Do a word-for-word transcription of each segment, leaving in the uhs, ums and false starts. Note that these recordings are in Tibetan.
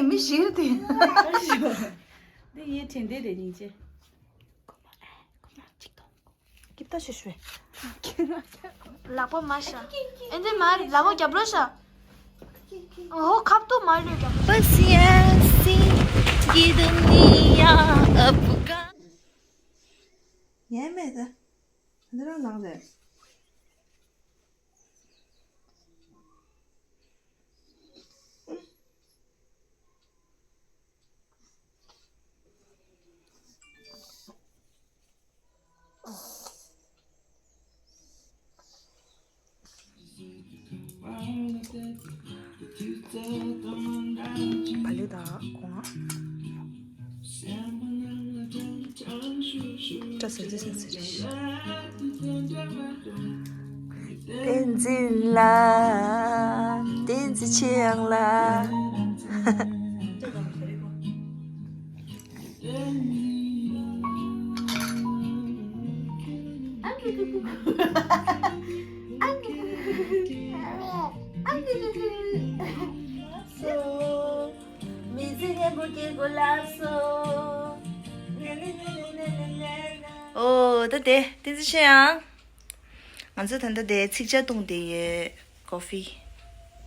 མི་ཞིག་རེད་དེ། འདི་ཡའི་དྲན་རྟེན་རེད་སྙིང་རྗེ། ཁོ་མ་ཨེ་ཁོ་མ་གཅིག་ཐོང་། སྐྱིབ་ད་ཤི་ཤུ། ལག་པ་མ་ཤ། ཨེ་འདི་མ་རེད། ལག་པ་རྒྱབ་ལོག་ཤ། ཨོ་ཁབ་ཏུ་མ་ལོས་རྒྱབ་ལོག་ཤ། ཉན་མེད་ད། འདི་རང་ནང་རེད། བ་ལི་དང་གོང་། བཀྲ་ཟེར་ཙི་ཟེར་ཟེར་རེད། བསྟན་འཛིན་ལགས། བསྟན་འཛིན་ཆོས་དབྱངས་ལགས། མི་ཚེ་སྙན་པོ་སྐྱེལ་དགོས་ལགས་སོ། ཨོ་ད་དེ་བསྟན་འཛིན་ཆོས་དབྱངས། ང་ཚོ་ད་ལྟ་དེ་ཚིག་ཇ་བཏུང་བསྡད་ཡོད། ཀོ་ཧྥི།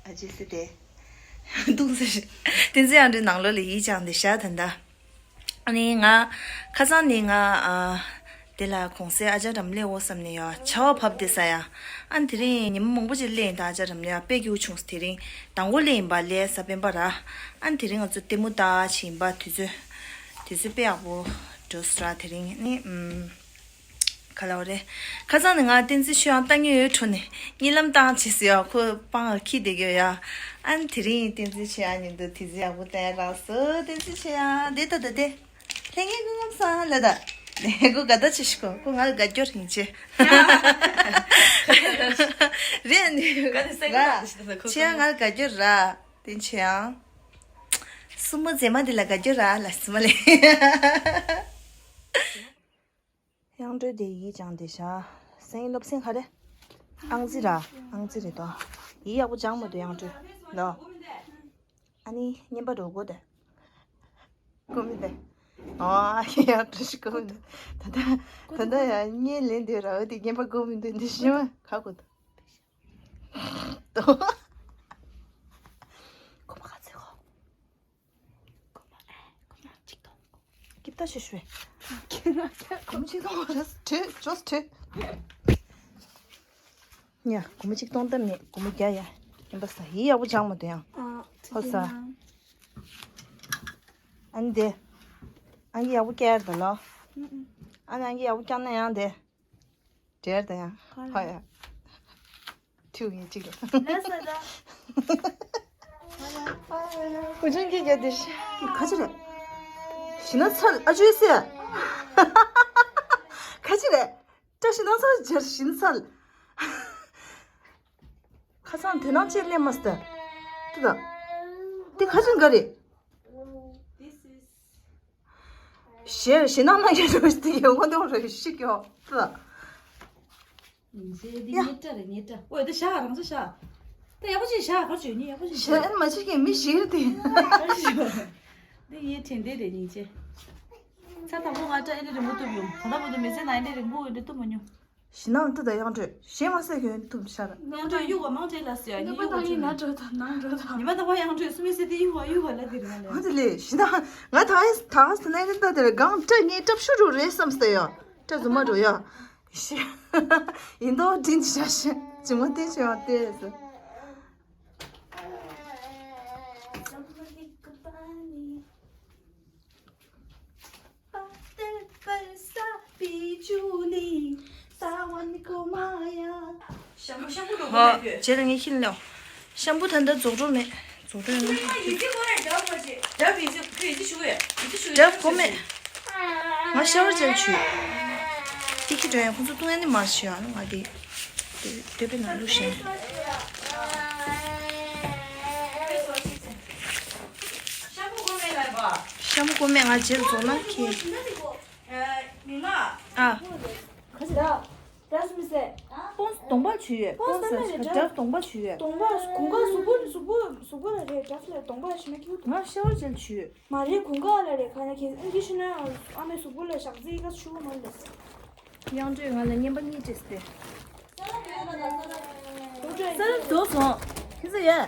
ཨ་ཅེ་སི་དེ། བཏུང་ཟེར། བསྟན་འཛིན་དབྱངས་འགྲོའི་ནང་ལོགས་ལ་ཡིད་བཅངས་བསྡད་ཤག་ད་ལྟ། ཨ་ནི་ང་། ཁ་སང་ནི་ང་། ཨ། དེ་ལ་གོང་གསལ་ཨ་ཅག་འགྲམ་སླེབས་འོ་བསམ་ནས་ཡོད། ཆར་པ་བབས་བསྡད་ས་ཡ། ཨ་ནི་དེ་རིང་ཉི་མ་མང་པོ་ཅིག་སླེབས་ཡིན་ད། ཨ་ཅག་འགྲམ་ནས་ཡ་དཔེ་སྐྱིད་པོ་བྱུང་སོང་། དེ་རིང་དང་པོ་སླེབས་ཡིན་པ། སླེབས་ས་སྤེན་པ་ར། ཨ་ནི་དེ་རིང་ང་ཚོ་ལྟད་མོ་ལྟ་ཕྱིན་པ། དུས་ཚོད། དུས་ཚོད་དཔེ་ཡག་པོ་འགྲོ་སོང་ར། དེ་རིང་ནི་ཨམ། ག་ལ་བ་རེད། ཁ་སང་ནི་ང་བསྟན་འཛིན་ཆོས་དབྱངས་ལྟ་མཁན་ཡོད་འཕྲོ་ནས་གཉིད་ལམ་བཏང་བྱས་སོང་ཡ། ཁོ་པང་ལ་འཁྱེར་བསྡད་ཀྱི་ཡོད་ཡ། ཨ་ནི་དེ་རིང་བསྟན་འཛིན་ཆོས་དབྱངས་མཉམ་དུ་དུས་ཚོད་ཡག་པོ་བསྟན་རག་སོང་། བསྟན་འཛིན་ཆོས་དབྱངས་དེ་ལྟ་ད་དེ། ལྷན་རྒྱས་སྐུ་ཁམས་བཟང་ལ་ད། ལས་ཁུ་དགའ་ད་ཆེ་ཤི་ཁོ་ཁོ་ང་ལ་དགའ་སྐྱོ་རིང་ཆེ། རེད་ནི་ར། ཆེ་ཡང་ང་ལ་དགའ་སྐྱོ་ར། དེ་ཆེ་ཡང་། སྲུ་མོ་མཛེས་མ་འདི་ལ་དགའ་སྐྱོ་ར་ལ་སྲུ་མོ་ལས། དབྱངས་སྒྲོལ་དེ་ཡིད་བཅངས་བསྡད་ཤག་སེང་སློབ་སེང་ག་རེ། ཨང་རྩིས་ར། ཨང་རྩིས་རེད་དོ། ཡིད་ཡག་པོ་བཅངས་མ་འདུག་དབྱངས་སྒྲོལ་ལོ། ཨ་ནི་རྔན་པ་འགྲོ་དགོས་དེ། དགོས་མི་འདུག་ཨ་ཡ་བཀྲ་ཤིས་དགོས་མི་འདུག་ད་ལྟ་ད་ལྟ་ཡ་བརྙན་ལེན་དུས་ར་བ་དེ་རྔན་པ་དགོས་མི་འདུག་འདི་ཤི་མ་ཁ་དགོས་འདུག་དོ། ཁོ་མ་ཁ་ཚེ་ཁོ། ཁོ་མ་ཨེ་ཁོ་མ་གཅིག་དོ། སྐྱིབ་ད་ཤི་ཤུ། ཁོ་མ་གཅིག་དོ་ར་ཐོས་ཅོས་ཐོས། ཡ། སྒོར་མོ་གཅིག་སྟོང་ལྟར་མེད། སྒོར་མོ་བརྒྱ་ཡ། རྔན་པ་ཟ། ཡིད་ཡག་པོ་བཅངས་མ་འདུག་ཡང་། ཨ། ཧོ་ས། ཨ་ནི་དེ། ཨང་ཀི་ཡག་པོ་བཀལ་ད་ལོ། ཨ་ནི་ཨང་ཀི་ཡག་པོ་བཀལ་ན་ཡང་དེ། འབྲེལ་ད་ཡང་། ཧོ་ཡ། ཐུག་ངེས་གཅིག་ལ། ལས་ས་ད། ཀུ་ཅུང་གི་རྒྱ་དེ་ཤི། ཁ་ཅི་རེད། ཞི་ན་ཚལ་ཨ་ཅོའི་སེ། ཁ་ཅི་རེད། བཀྲ་ཤིས་ནང་ཚང་སྦྱར་བཞིན་ཚར། ཁ་སང་དེ་ནང་ཅེར་ལེན་མ་སྟེ། དེ་དང་། དེ་ཁ་ཅུང་ག་རེ། ཞེ་ཞེ་ནང་ན་ཡོད་རེད་དེ་ཡོང་གོ་འདུག་རེད་ཤི་ཀྱོ། དེ་དང་། ཡ། ཉེ་དྲ་རེད་ཉེ་དྲ། ཨོ་དེ་བཞག་རང་ཚོ་བཞག་དེ་ཡག་པོ་ཅིག་བཞག་ག་བྱོས་ཉེ་ཡག་པོ་ཅིག་བཞག་ཞེ་མ་ཅིག་གི་མི་ཞིག་རེད་དེ། འདི་ཡའི་དྲན་རྟེན་རེད་སྙིང་རྗེ། ཚ་དང་པོ་ང་སྐྲ་ཨེ་ནི་རིང་པོ་གཏུབ་ཡོང་། ད་ལྟ་བར་དུ་མི་ཚེ་ནང་ཨེ་ནི་རིང་པོ་ཨེ་འདྲ་གཏུབ་མ་མྱོང་། ཞི་ནང་དུ་ད་དབྱངས་སྒྲོལ་ཞེ་མ་སེ་གོན་གཏུབ་ཤར། དབྱངས་སྒྲོལ་གཡུག་བ་མང་དྲགས་ལ་ཟེར་ཡ་ཉི་མ་དང་ཡིན་ན་འགྲོ་དང་ནང་འགྲོ་དང་། ཉི་མ་དང་པོ་དབྱངས་སྒྲོལ་སུ་མི་སེ་དེ་གཡུག་བ་གཡུག་བ་ལ་དེ་རིང་ལ། ང་དེ་ལས་ཞི་ནང་ང་ད་ཡིན་ད་ང་སེ་ན་ཡིན་ད་དེ་རེད་གང་སྐྲ་ངའི་སྐྲ་ཕྱུ་རུ་རེད་བསམ་སྟེ་ཡོད་སྐྲ་རྫུན་མ་འགྲོ་ཡ། ཞི། ཡིན་དོ་དྲིན་ཆེ་ཞེ་ཇི་མ་དེ་ཆེ་བ་དེ་ཟེར། ཤམ་བུ་ཤམ་བུ་འགྲོ་ཧོ། གོ་མེད་ཁྱོད། རྗེས་ལ་ངས་ཁྱི་ལ་ཤམ་བུ་ད་ལྟ་རྫོགས་འགྲོ་མེད། རྫོགས་འགྲོ་ཡོད་ན། ཡི་ཙི་ཁོ་ར་འདྲ་མ་བྱེད། འདྲ་བི་ཙི་ཁོས་ཡི་ཙི་ཞུ་ཡ། ཡི་ཙི་ཞུ་ཡ། འདྲ་གོ་མེད། ང་ཤ་བར་ཅན་ཆུ། ཏི་ཁི་འགྲོ་ཡ་ཁོང་ཚོ་བཏུང་ཡ་ནི་མ་ཤི་ཡ་ང་དེ། དེ་པའི་ནང་ལུགས་ཤེས། ཤམ་བུ་གོ་མེད་ང་རྗེས་ལ་རྫོགས་ན་ཁྱེད། ཨ། སྤོན་གདོང་པ་བྱུ་ཡོད། སྤོན་སྤོན་ས་ས་མེད་རེད། ཌབ་གདོང་པ་བྱུ་ཡོད། གདོང་པ་གུང་དཀར་གཟུགས་པོ་གཟུགས་པོ་གཟུགས་པོ་ལ་རེད། ཌབ་ལ་གདོང་པ་ཞིག་མ་ཁྱེར་འདུག་ང་ཤ་བར་ཅན་བྱུ་ཡོད། མ་རེད། གུང་དཀར་ལ་རེད། ག་ན་ཁྱེད་ཨིན་ཇི་ཤི་ན་ཨ་མའི་གཟུགས་པོ་ལ་ཞག་རྩི་ཁ་ཆུ་བོ་མ་ལས། དབྱངས་སྒྲོན་ང་ལ་བརྙན་པ་གཉིས་སྤྲད་སྟེ། ས་རབ་རྫོགས་སོང་། ཁྱེད་ཚོ་ཡོད།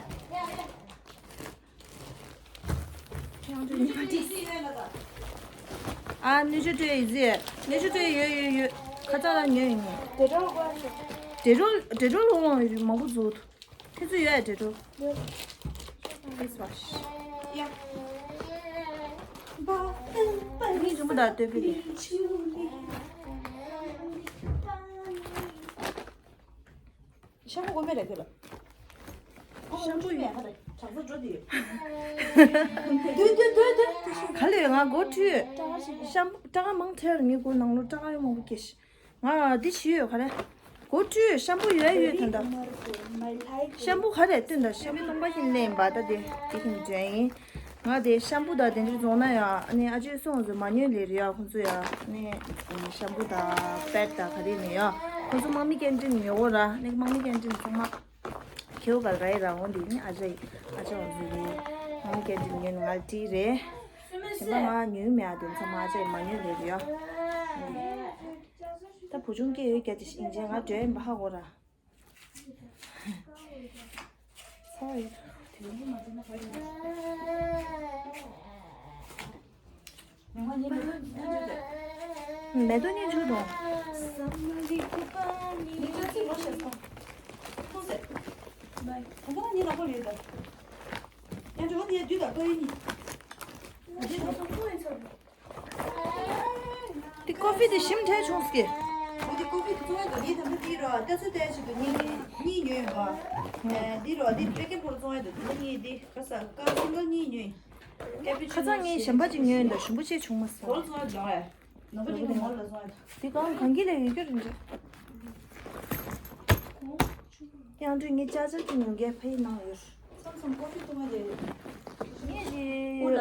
ཨ་ནུ་ཆུ་སྤྲོད་ཡིན་ཟེར། ནུ་ཆུ་སྤྲོད་ཡོད་ཡོད་ཡོད། ཁ་ཚ་ལ་ཉོས་ཡིན། དེ་འདྲ་བ་ཞིག་དྲི་བྲོ་དྲི་བྲོ་ལོང་ལོང་ཡོད་མང་པོ་བཟོ་འདུག་ཁྱེད་ཚོ་ཡོད་དྲི་བྲོ། ཡོད། Face wash། ཡ། ངའི་རི་མོ་དང་ལྟོས་ཕེ་དེ། ཤམ་པུ་དགོས་མེད་རེད་དེ་ལ། ཤམ་པུ་ཡོད་ཧ་རེད། གྲང་ས་འགྲོ་དེ་ཡོད། དུ་དུ་དུ་དུ། ག་ལེ་ང་སྒོ་ཁྲུས། ཤམ་པུ་སྐྲ་མང་ཐལ། ངའི་སྒོ་ནང་ལོ་སྐྲ་ཡོད་མང་པོ་སྐྱེས་ཤི། ང་འདི་ཞུས་ཡོད་ག་རེ། སྒོ་ཁྲུས་ཤམ་པུ་ཡོད་ཡོད་དོན་དག་ཤམ་པུ་ག་རེ་བསྟན་དང་ཤམ་པུ་སྟོང་པ་ཞིག་ལེན་པ་ད་དེ་དེ་ཞིག་འཇོན་ཡིན། ང་དེ་ཤམ་པུ་དང་དེ་འདྲ་བཙོང་ན་ཡང་ཨ་ནི་ཨ་ཅོས་སོང་ཟེར་མ་ཉོས་ལེ་རེད་ཡ། ཁོང་ཚོ་ཡ་ཨ་ནི་ཤམ་པུ་དང་པེད་དང་ག་རེ་མེད་ཡ། ཁོང་ཚོ་དམག་མི་སྐད་འཕྲིན་ཉོ་གོ་ར་ཨ་ནི་དམག་མི་སྐད་འཕྲིན་ཚང་མ་ཁེའུ་ག་རེ་ར་འོང་དེ་ནི་ཨ་ཅག་ཡི་ཨ་ཅག་བ་ཚོ་རེད། དམག་མི་སྐད་འཕྲིན་ཉོས་ནས་ང་ལ་བྲིས་རེད། གཞན་པ་ང་ཉོས་མེད་ཨ། དེ་ཚང་མ་ཨ་ཅག་ཡི་མ་ཉོས་ལེ་རེད་ཡ། ད་བུ་ཆུང་སྐྱེས་ཡོད་སྐད་ཆ་ཞིག་ཡིན་ཅེ་ང་འདྲེ་ཡིན་པ་ཧ་གོ་ར། ཚ་ཡོད། མེ་ཏོག་གཉིས་བཅུག་དང་། དེ་ཀོ་ཧྥི་དེ་ཞིམ་ཐལ་བྱུང་སྐྱེ། འོ་དེ་ཀོ་ཧྥི་དེ་བཙོང་ཡ་དང་ངས་ད་ལྟ་དེའི་རོ་ལྟ་ཚུལ་ལྟ་ཡ་ཞིག་ཏུ་གཉིས་གཉིས་ཉོས་ཡོད་པ། འདི་རོ་འདི་པེ་ཀེ་པོ་རུ་བཙོང་ཡ་དང་དེ་གཉིས་འདི་ཁ་ས་ཀ་སིང་གལ་གཉིས་ཉོས། ཀེ་པི་ཆུ་ཁ་ཚང་ངས་གཞན་པ་ཅིག་ཉོས་ཡིན་ད་ཞིམ་པོ་ཆེ་བྱུང་མ་སོང་། གོ་རུ་བཙོང་ཡ་དང་ཨེ། ནམ་པ་གཉིས་ནི་མོ་ལ་བཙོང་ཡ་དང་། དེ་གང་གང་གི་ལས་ཡོད་རྒྱུ་རེད་འདྲ། དབྱངས་སྒྲོན་ངས་ཅག་ཅག་གི་ཉོ་མཁན་ཕ་ཡི་ནང་ཡོད། མཚམས་མཚམས་ཀོ་ཧྥི་བཏུང་བ་རེད། ངས་རེད། ཨུ་ལ་ལ།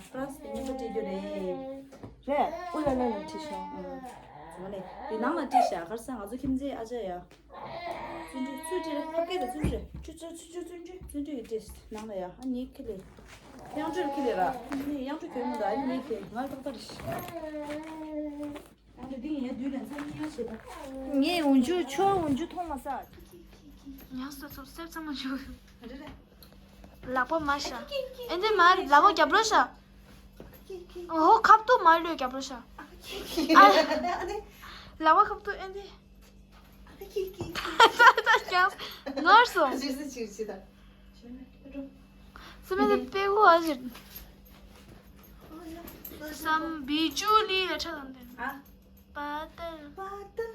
ཧྥ་རན་སི་དེ་རྙིང་པ་སྤྲད་རྒྱུ་རེད། རེད། ཨུ་ལ་ལ་ལ་བྲིས་ཤག་ཨ། ངོ་ནས་དེ་ནང་ལ་བྲིས་ཤག་གར་ས་ང་ཚོ་ཁྱིམ་མཚེས་ཨ་ཅག་ཡ། བརྩོན་འགྲུས་བརྩོན་འགྲུས་རེད། ཧབ་སྐད་ལ་བརྩོན་འགྲུས་རེད། བརྩོན་བརྩོན་བརྩོན་བརྩོན་འགྲུས། བརྩོན་འགྲུས་ཀྱི་བྲིས་ནང་ལ་ཡ། ཨ་ནི་ཁི་ལེ། དབྱངས་སྒྲོན་ཁི་ལེ་ར། ཨ་ནི་དབྱངས་སྒྲོན་གྱོན་མོ་ད་ཨ་ནི་ཁི་ང་ཏག་ཏག་རེད། ངས་འོན་ཆུ་ཆོ་འོན་ཆུ་མཐོང་མ་ས། ཉག་སོ་སོ་སེབ་ཚང་མ་ཆུ། ལག་པ་མ་ཤ། ཨེ་འདི་མ་རེད་ལག་པ་རྒྱབ་ལོ་ཤ། ཧོ་ཁབ་ཏུ་མ་ལོས་རྒྱབ་ལོ་ཤ། ལག་པ་ཁབ་ཏུ་ཨེ་འདི། ངར་སོང་། སེམས་མེད་དེ་དཔེ་གོ་ཨ་ཟེར། བསམ་བི་ཇུ་ལི་ལ་ཁྲ་དང་ལྡན། ཨ། པ་ཏན། པ་ཏན།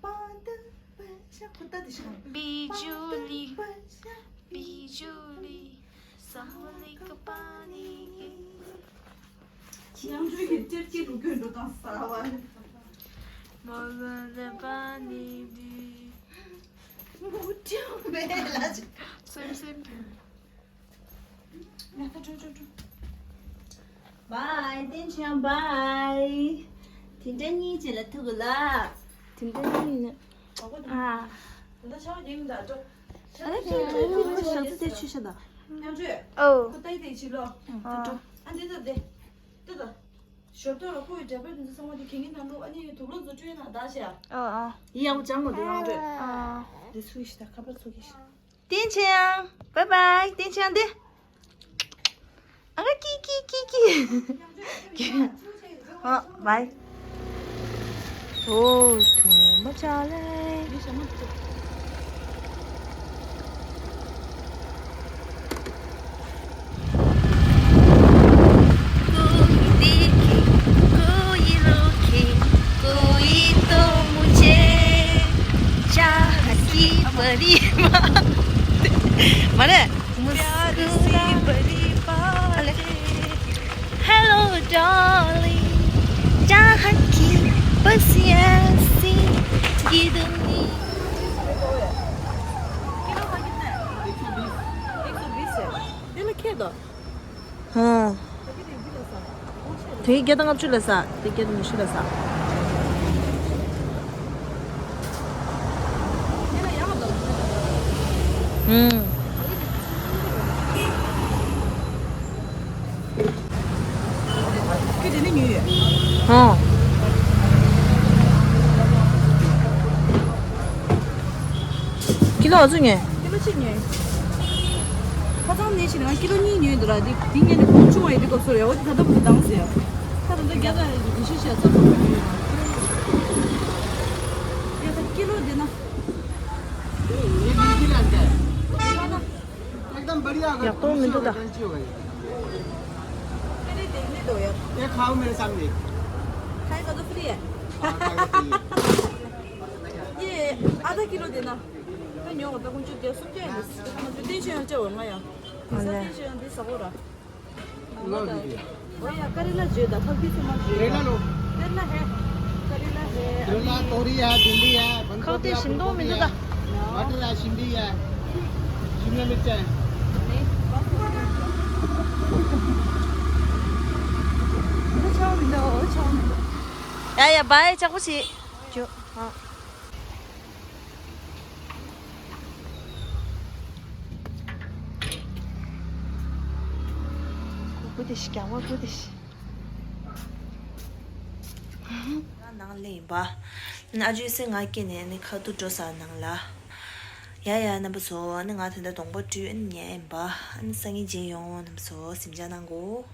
པ་ཏན། པ་ཤ་ཁུ་ཏ་དེ་ཤ། བི་ཇུ་ལི། པ་ཤ། བི་ཇུ་ལི། བསམ་བློ་ལི་ཀ་པ་ནི་གི། ཡང་ཇུ་གི་ཅེར་ཅེར་རུ་གོན་འགྲོ་དང་ས་བ། མོ་གོན་ལེ་པ་ནི་དི། མོ་ཅིའུ་མེ་ལ་ཅི། སེམས་སེམས་དུ། བའི། བསྟན་ཆང་བའི། དེ་འདྲ་གཉིས་བྱས་ལ་ཐུག་གི་ལ། དེ་འདྲ་གཉིས་ནི། ཨ། ད་ཆ་བ་རྒྱུན་ད་འགྲོ། ཨ་ལ་ཁྱེད་ཁྱེད་ཁྱེད་ཁྱེད་ཞག་ཚི་དེ་ཆུ་ཤ་ད། ཡང་ཆུ། ཨོ། ཁོ་ཏའི་དེ་ཆི་ལོ། ཨ། ཨ་འདི་ད་དེ། དེ་ད། ཞོར་ཐོག་ལ་ཁོ་ཡི་འདྲ་པར་འདི་ཚོ་ཚང་མ་དེ་གན་གན་ནང་ལོགས་ཨ་ནི་དུག་ལོག་ཚོ་བཀྲུས་ན་ད་ཤ། ཨ་ཨ། ཡི་ཡག་པོ་ཅང་མོ་དེ་ཡང་ཆུ། ཨ། དེ་ཚུ་ཡི་ཤི་ད་ཁ་པར་ཚུ་གི་ཤི། བསྟན་ཆང་། བའི་བའི། བསྟན་ཆང་འདི། ཨ་ཀ་ཀི་ཀི་ཀི་ཀི། ཨ་བའི། ཨོ་ཐུང་མ་ཅག་ལེ། कोई देखे, कोई रोके, कोई तो मुझे चाहत की बड़ी बात। मारे, प्यार सी मुस्कुरा बड़ी बात। Hello darling, चाहत की बस ऐसी ये दुनिया। ཧ། དེ་བརྒྱ་དང་ལྔ་བཅུ་ལ་ཟ། དེ་བརྒྱ་དང་ཉི་ཤུ་ལ་ཟ། ཨུམ། ཁྱོད་དེ་ནས་ཉོས་ཡོད། ཨོ། ཀི་ལོ་ཨ་ཙུ་ཉོས། ཀི་ལོ་གཅིག་ཉོས། ཁ་སང་ནས་ཤི་ང་ཀི་ལོ་གཉིས་ཉོས་འདུག་ལ། འདི་འདི་ཉོས་ནས་ཁོང་ཆུང་བ་ཡོད་དུས་སྐབས་སུ་རེད། འོ་དེ་ད་ལྟ་བུ་དེ་དྭངས་ཟེར། ད་ད་ལྟ་བརྒྱ་དང་ཉི་ཤུ་ཞེ་རྩ་ཚོ་ཉོས་ཡོད། ཡ་ད་ཀི་ལོ་འདི་ན། ये बीस ही लाख का है। एकदम बढ़िया होगा, ཡག་པོ་མི་འདུག་ད། गारंटी होगा ये। पहले देखने दो यार। ये खाओ मेरे सामने। खाएगा तो फ्री है। हाँ, खाएगा तो फ्री है। ये आधा किलो देना। तो ཉོ་ད་ཁོང་ཆུ་རྒྱ་སུམ་ཅུ་ཡིན། ང་ཚོ་ཏན་ཞོན་ཡང་བཅའ་བ་ང་ཡང་། ང་ཚོ་ཏན་ཞོན་ཡང་འདི་ཟ་གོ་ར། लो दीदी। भैया करेला जो दा, फल भी समझ जो। करेला लो। करेला है। करेला है। करेला, तोरी है, भिंडी है, बंद गोभी है, फूलगोभी है, मटर है, शिमली है, शिमला मिर्च है। ཡ་ཡ་བའི་ཅག་པོ་ཞིག་ཅོ། ཨ། ཀུ་ཀུ་དེ་ཤི་རྒྱ་བ་ཀུ་དེ་ཤི། ང་ནང་ལ་ཡིན་པ། ཨ་ཇུ་སེ་ང་སྐྱེ་ནས་ནི་ཁ་ཐུག་འགྲོ་ས་ནང་ལ། ཡ་ཡ་རྣམ་པ་ཚོ་ནི་ང་ད་ལྟ་གདོང་པ་བཀྲུས་ཨ་ནི་ཉལ་ཡིན་པ། ཨ་ནི་སང་ཉིན་མཇལ་ཡོང་། རྣམ་པ་ཚོ་གཟིམ་འཇག་གནང་གོ།